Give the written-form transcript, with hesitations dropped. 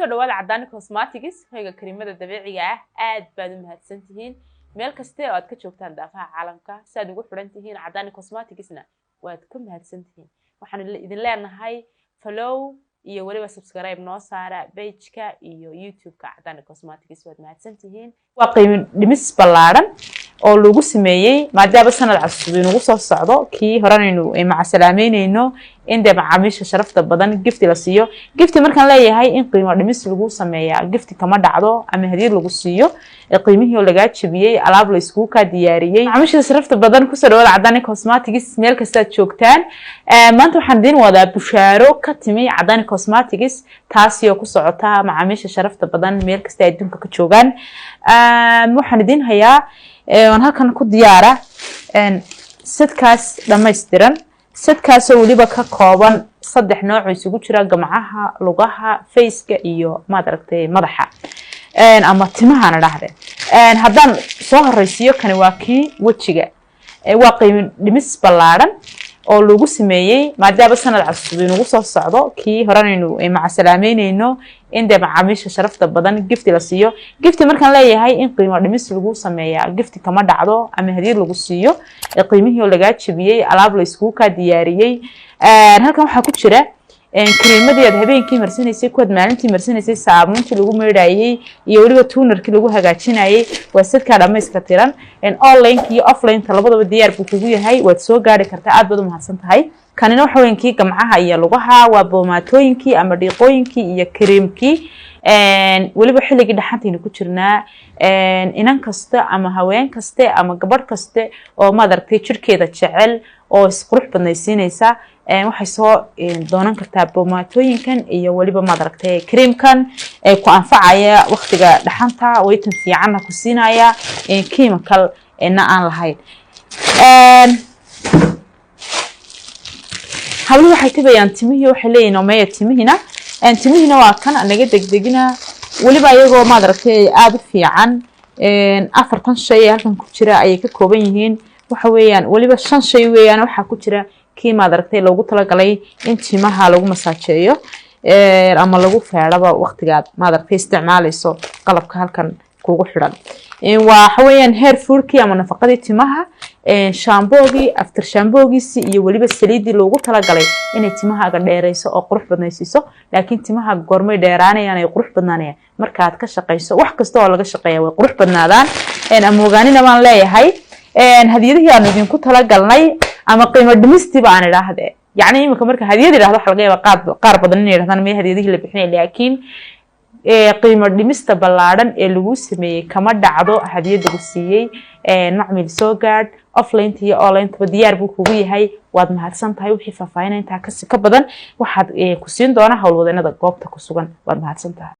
Dhawaada Cadaani Cosmetics, hoyga karimada dabiiciga ah. Aad baad u mahadsan tihiin meel kaste oo aad ka joogtaan daafaha caalamka. Si aad ugu xidhan tihiin Cadaani Cosmeticsna waad ku mahadsan tihiin. Waxaan idin leenahay follow iyo weliba subscribe noo saara pageka iyo YouTube-ka Cadaani Cosmetics. Waad mahadsan tihiin. Waa qiimo dhimis ballaaran oo lagu sameeyey maadaama sanad cusub inagu soo socdo, kii horenaynu macasalaameyneyno, in dee macaamiisha sharafta badan gift la siiyo. Gift markaan leeyahay, in qiimo dhimis lagu sameeyaa gift kama dhacdo ama hadiyad lagu siiyo, qiimihii oo lagaa jabiyey, alaab la iskugu kaa diyaariyey. Macaamiisha sharafta badan, kusoo dhawaada Cadaani Cosmetics meel kastaad joogtaan. Maanta waxaan idiin wadaa bushaaro ka timi Cadaani Cosmetics, taasi oo ku socota macaamiisha sharafta badan meel kasta ay adduunka ka joogaan. Waxaan idiin hayaa waan halkan ku diyaara setkaas dhammaystiran, setkaasoo weliba ka kooban saddex nooc oo isugu jira gamcaha, lugaha, faceka iyo, maad aragtay, madaxa ama timahana dhahde. Haddaan soo horeysiiyo, kani waa kii wejiga. Waa qiimo dhimis ballaaran oo lagu sameeyey maadaama sanad cusub inagu soo socdo, kii horenaynu macasalaameyneyno, in dee macaamiisha sharafta badan gift la siiyo. Gift markaan leeyahay, in qiimo dhimis lagu sameeyaa gift kama dhacdo ama hadiyad lagu siiyo, qiimihii oo lagaa jabiyey, alaab la iskugu kaa diyaariyey. Halkan waxaa ku jira kariimadii aad habeenkii marsanaysay, kuwaad maalintii marsanaysay, saabuuntii lagu meydhayey iyo weliba tonerkii lagu hagaajinayey. Waa setkaa dhamayska tiran. Online iyo offlineka labadaba diyaar buu kugu yahay, waad soo gaari kartaa. Aad baad u mahadsan tahay. Kanina waxa weyan kii gamcaha iyo lugaha, waa boomaatooyinkii ama dhiiqooyinkii iyo kareemkii. Weliba xilligii dhaxantaynu ku jirnaa. Inan kasta ama haween kaste ama gabadh kaste oo, maad aragtay, jirkeeda jecel oo isqurux badnaysiinaysa waxay soo doonan kartaa boomaatooyinkan iyo weliba, maad aragtay, creamkan ku anfacaya waqtiga dhaxanta, waytan fiicanna ku siinaya, chemical na aan lahayn. Habluhu waxay tabayaan timihii, waxay leeyihin omeya timihina. Timihiina waa kan naga degdegina, weliba iyagoo, maad aragtay, aada u fiican. 40 shay ee halkan ku jira ayay ka kooban yihiin. Waxa weeyaan weliba shan shay weeyaan. Waxaa ku jira kii, maad aragtay, loogu talagalay in timaha lagu masaajeeyo ama lagu feedhaba waqtigaad, maad aragtay, isticmaalayso qalabka halkan kugu xidhan. Waxa weeyaan hair foodkii ama nafaqadii timaha, shampoogii, after shampoogiisi iyo weliba saliiddii loogu talagalay inay timahaaga dheerayso oo qurux badnaysiiso. Laakiin timaha goormay dheeraanayaan ay qurux badnaanayaan? Markaad ka shaqayso. Wax kasta oo laga shaqeeya way qurux badnaadaan. Ama ogaanina baan leeyahay hadiyadihii aanu idinku talagalnay ama qiimo dhimistiiba aan idhaahde. Yacni iminka marka hadiyad idhahdo, waxa laga yaaba qaar badan inay yidhahdaan, "Maya, hadiyadihii la bixinay?" Laakiin qiimo dhimista ballaadhan ee lagu sameeyey kama dhacdo hadiyad lagu siiyey. Macmil, soo gaadh. Offline iyo online-taba diyaar buu kugu yahay. Waad mahadsan tahay. Wixii faahfaahinta intaa ka badan waxaad ku siin doona howlwadeenada goobta ku sugan. Waad mahadsan tahay.